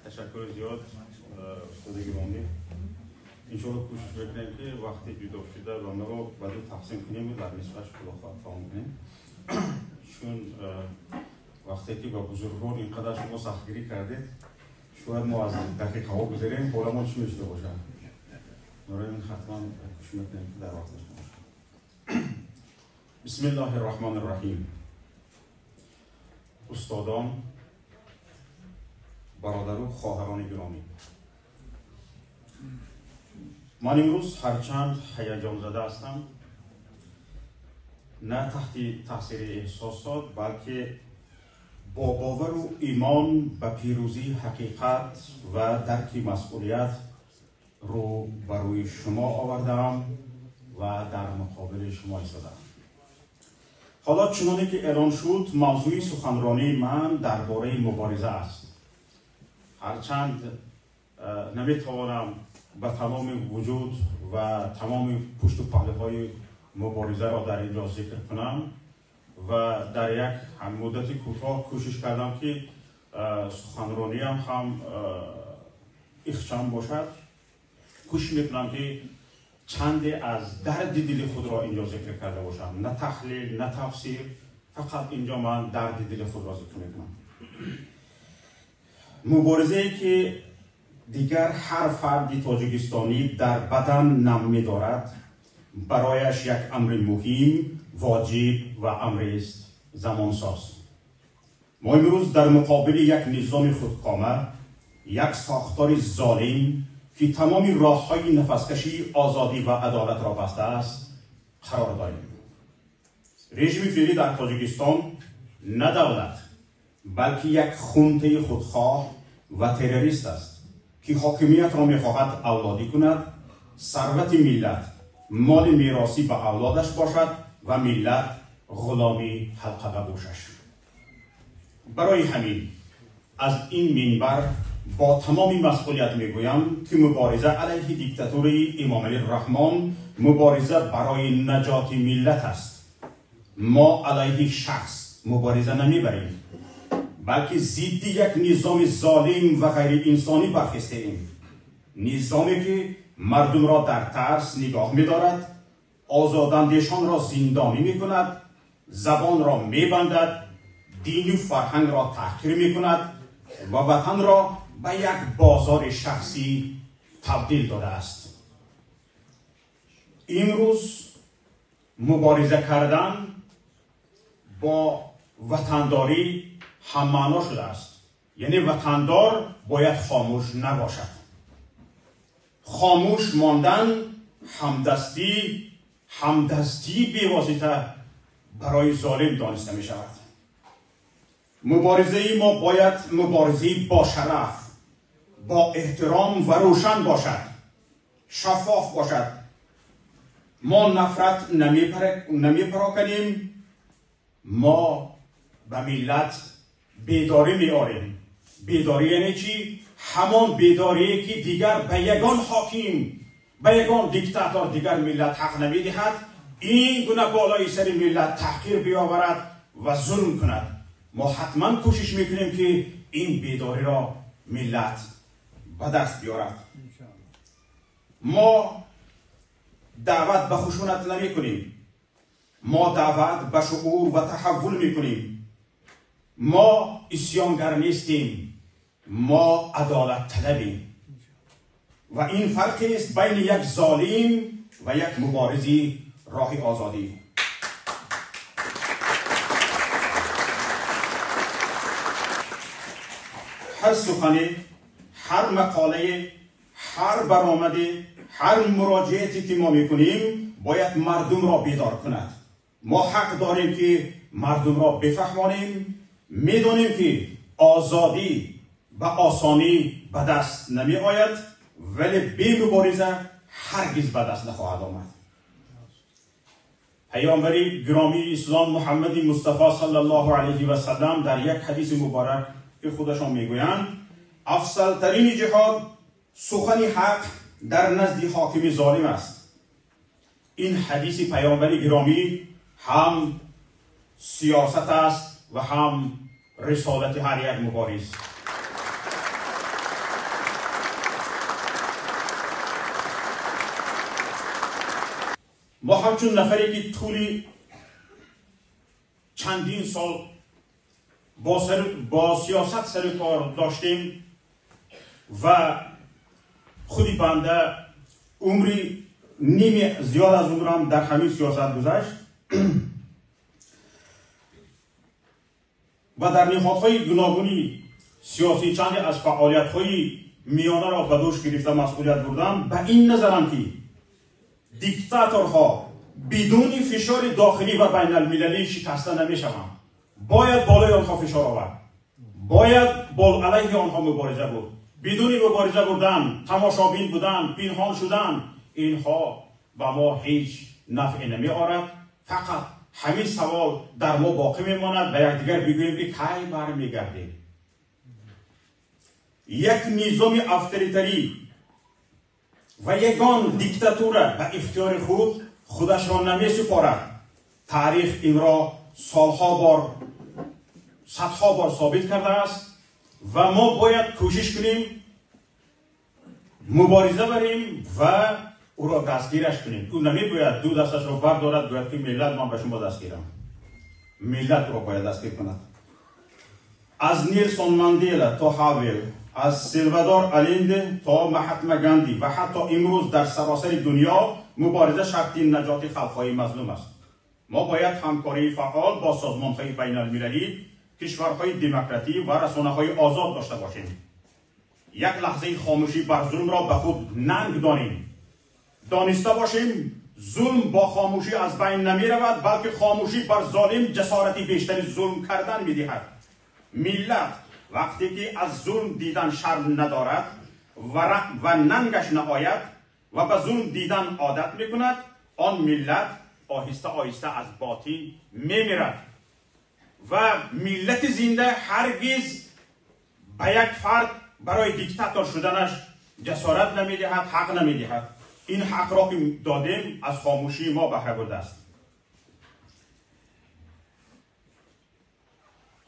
Ташаккури зиёд, устоди гиромӣ. Иншоалло кӯшиш мекунем, ки вақти ҷудошуда барномаро ба ду тақсим кунем ва дар нисфаш худо хоҳад тамом кунем, чун вақте ки ба бузургон ин қадар шумо сахтгирӣ кардед, шояд мо аз дақиқаҳо гузарем, ҳоламон чӣ мешуда бошад. Барои ин ҳатман кӯшиш мекунем, ки дар вақташ бошад. Бисмиллоҳи роҳмони роҳим. Устодон, бародару хоҳарони гиромӣ, ман имрӯз ҳарчанд ҳаяҷонзада ҳастам, на таҳти таъсири эҳсосот, балки бо бовару имон ба пирӯзии ҳақиқат ва дарки масъулият рӯ ба рӯи шумо овардаам ва дар муқобили шумо истодаам. Ҳоло чуноне ки эълон шуд, мавзӯи суханронии ман дар бораи мубориза аст. Ҳарчанд наметавонам ба тамоми вуҷуд ва тамоми пушту паҳлӯҳои муборизаро дар ин ҷо зикр кунам ва дар як муддати кӯтоҳ кӯшиш кардам, ки суханрониям ҳам ихчам бошад. Кӯшиш мекунам, ки чанде аз дарди дили худро инҷо зикр карда бошам, на таҳлил, на тафсир, фақат инҷо ман дарди дили худро зикр мекунам. Муборизае ки дигар ҳар фарди тоҷикистонӣ дар бадан нам медорад, барояш як амри муҳим, воҷиб ва амрист замонсоз. Мо имрӯз дар муқобили як низоми худкома, як сохтори золим, ки тамоми роҳҳои нафаскашии озодӣ ва адолатро бастааст, қарор дорем. Режими феълӣ дар Тоҷикистон на давлат, балки як хунтаи худхоҳ ва террорист аст, ки ҳокимиятро мехоҳад авлодӣ кунад, сарвати миллат моли меросӣ ба авлодаш бошад ва миллат ғуломи ҳалқа ба гӯшаш. Барои ҳамин аз ин минбар бо тамоми масъулият мегӯям, ки мубориза алайҳи диктатураи Эмомалӣ Раҳмон мубориза барои наҷоти миллат аст. Мо алайҳи шахс мубориза намебарем, балки зидди як низоми золим ва ғайриинсонӣ бархестаем. Низоме ки мардумро дар тарс нигоҳ медорад, озодандешонро зиндонӣ мекунад, забонро мебандад, дину фарҳангро таҳқир мекунад ва ватанро ба як бозори шахсӣ табдил додааст. Имрӯз мубориза кардан бо ватандорӣ ҳаммаъно шудааст. Яъне ватандор бояд хомӯш набошад. Хомӯш мондан ҳамдастии бевосита барои золим дониста мешавад. Муборизаи мо бояд муборизаи бошараф, бо эҳтиром ва рӯшан бошад, шаффоф бошад. Мо нафрат намепароканем, мо ба миллат бедорӣ меорем. Бедорӣ яъне чӣ? Ҳамон бедорие ки дигар ба ягон ҳоким, ба ягон диктатор дигар миллат ҳақ намедиҳад ин гуна болои сари миллат таҳқир биёварад ва зулм кунад. Мо ҳатман кӯшиш мекунем, ки ин бедориро миллат ба даст биёрад. Мо даъват ба хушунат намекунем, мо даъват ба шуур ва таҳаввул мекунем. Мо исёнгар нестем, мо адолатталабем. Ва ин фарқест байни як золим ва як муборизи роҳи озодӣ. Ҳар сухане, ҳар мақолае, ҳар баромаде, ҳар муроҷиате ки мо мекунем, бояд мардумро бедор кунад. Мо ҳақ дорем, ки мардумро бифаҳмонем. Медонем, ки озодӣ ба осонӣ ба даст намеояд, вале бемубориза ҳаргиз ба даст нахоҳад омад. Паёмбари гиромии ислом Муҳаммади Мустафо саллаллоҳу алайҳи васаллам дар як ҳадиси муборак, ки худашон мегӯянд, афзалтарини ҷиҳод сухани ҳақ дар назди ҳокими золим аст. Ин ҳадиси паёмбари гиромӣ ҳам сиёсат аст ва ҳам рисолати ҳар як мубориз. Мо ҳамчун нафаре ки тӯли чандин сол бо сиёсат сару кор доштем ва худи банда умри ними зиёд аз умрам дар ҳамин сиёсат гузашт ва дар ниҳодҳои гуногуни сиёсӣ чанде аз фаъолиятҳои миёнаро ба дӯш гирифта масъулият бурдам, ба ин назарам ки диктаторҳо бидуни фишори дохилӣ ва байналмилалӣ шикаста намешаванд. Бояд болои онҳо фишор овард, бояд алайҳи онҳо мубориза бурд. Бидуни мубориза бурдан, тамошобин будан, пинҳон шудан, инҳо ба мо ҳеҷ нафъе намеорад. Фақат ҳамин савол дар мо боқӣ мемонад, ба якдигар бигӯем ки кай бармегардем. Як низоми авторитарӣ ва ягон диктатура ба ихтиёри худ худашро намесупорад. Таърих инро солҳо бор, садҳо бор собит кардааст ва мо бояд кӯшиш кунем, мубориза барем ва ӯро дастгираш кунем. Ӯ намебояд ду дасташро бардорад, гӯяд ки миллат, ман ба шумо дастгирам. Миллат ӯро бояд дастгир кунад. Аз Нелсон Мандела то Ҳавел, аз Салвадор Аленде то Маҳатма Ганди ва ҳатто имрӯз дар саросари дунё мубориза шарти наҷоти халқҳои мазлум аст. Мо бояд ҳамкории фаъол бо созмонҳои байналмилалӣ, кишварҳои демократӣ ва расонаҳои озод дошта бошем. Як лаҳзаи хомӯшӣ бар зулмро ба худ нанг донем. Дониста бошем, зулм бо хомӯшӣ аз байн намеравад, балки хомӯшӣ бар золим ҷасорати бештари зулм кардан медиҳад. Миллат вақте ки аз зулм дидан шарм надорад ва нангаш наояд ва ба зулм дидан одат мекунад, он миллат оҳиста оҳиста аз ботин мемирад. Ва миллати зинда ҳаргиз ба як фард барои диктатор шуданаш ҷасорат намедиҳад, ҳақ намедиҳад. Ин ҳақро ки додем аз хомӯшии мо баҳра бурдааст.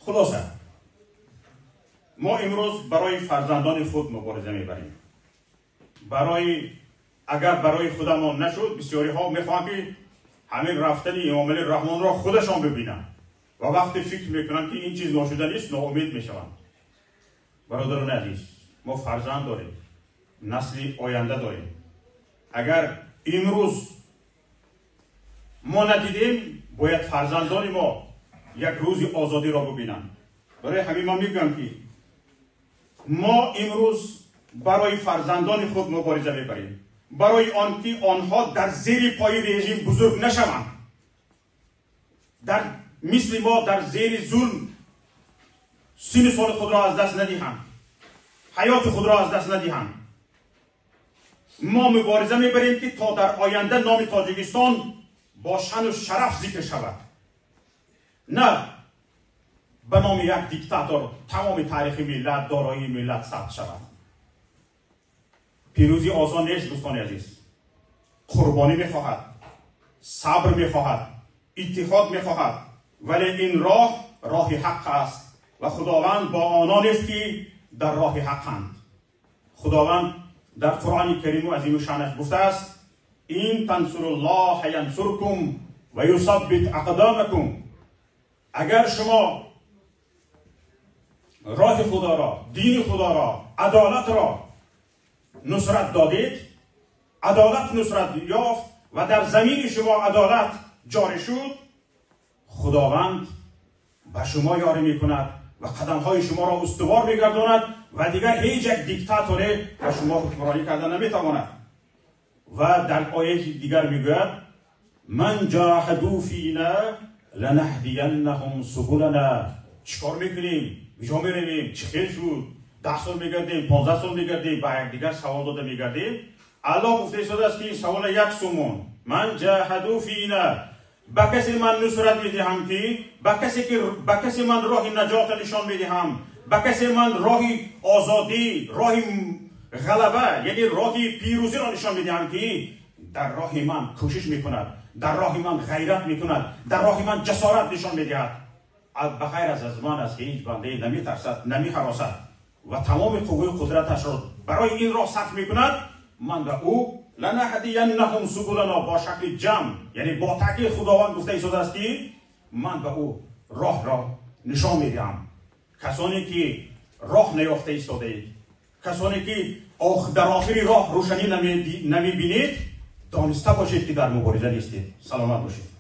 Хулоса, мо имрӯз барои фарзандони худ мубориза мебарем. Агар барои худамон нашуд, бисёриҳо мехоҳанд ки ҳамин рафтани Эмомалӣ Раҳмонро худашон бибинанд ва вақте фикр мекунанд ки ин чиз ношуданист, ноумед мешаванд. Бародарони азиз, мо фарзанд дорем, насли оянда дорем. Агар имрӯз мо надидем, бояд фарзандони мо як рӯзи озодиро бибинанд. Барои ҳамин ман мегӯям ки мо имрӯз барои фарзандони худ мубориза мебарем, барои он ки онҳо дар зери пои режим бузург нашаванд, дар мисли мо дар зери зулм синну соли худро аз даст надиҳанд, ҳаёти худро аз даст надиҳанд. Мо мубориза мебарем ки то дар оянда номи Тоҷикистон бо шану шараф зикр шавад, на ба номи як диктатор тамоми таърихи миллат, дороии миллат сабт шавад. Пирӯзӣ осон нест, дӯстони азиз. Қурбонӣ мехоҳад, сабр мехоҳад, иттиҳод мехоҳад, вале ин роҳ роҳи ҳақ аст ва Худованд бо ононест ки дар роҳи ҳақанд. Худованд дар Қуръони Кариму азиму шаънаш гуфтааст: ин тансуруллоҳа янсуркум ва юсаббит ақдомакум. Агар шумо роҳи Худоро, дини Худоро, адолатро нусрат додед, адолат нусрат ёфт ва дар замини шумо адолат ҷорӣ шуд, Худованд ба шумо ёрӣ мекунад ва қадамҳои шуморо устувор мегардонад ва дигар ҳеҷ як диктаторе ба шумо ҳукмронӣ карда наметавонад. Ва дар ояти дигар мегӯяд: ман ҷоҳаду фина ланаҳдияннаҳум субулана. Чӣ кор мекунем? Куҷо меравем? Чӣ хел шуд? 10 сол мегардем, 15 сол мегардем, ба якдигар савол дода мегардем. Аллоҳ гуфта истодааст ки савола як сумон. Ман ҷоҳаду фина, ба касе ман нусрат медиҳам ки ба касе ман роҳи наҷотро нишон медиҳам, ба касе ман роҳи озодӣ, роҳи ғалаба, яъне роҳи пирӯзиро нишон медиҳам ки дар роҳи ман кӯшиш мекунад, дар роҳи ман ғайрат мекунад, дар роҳи ман ҷасорат нишон медиҳад. ба ғайр аз ман аз ҳеҷ бандае намитарсад, намиҳаросад ва тамоми қувваи қудраташро барои ин роҳ сарф мекунад, ман ба ӯ لنهدینهم سبلنا бо шакли ҷамъ, яъне бо таъкид Худованд гуфта истодааст, ки ман ба ӯ роҳро нишон медиҳам. Касоне ки роҳ наёфта истодаед, касоне ки дар охири роҳ рӯшанӣ намебинед, дониста бошед, ки дар мубориза нестед. Саломат бошед.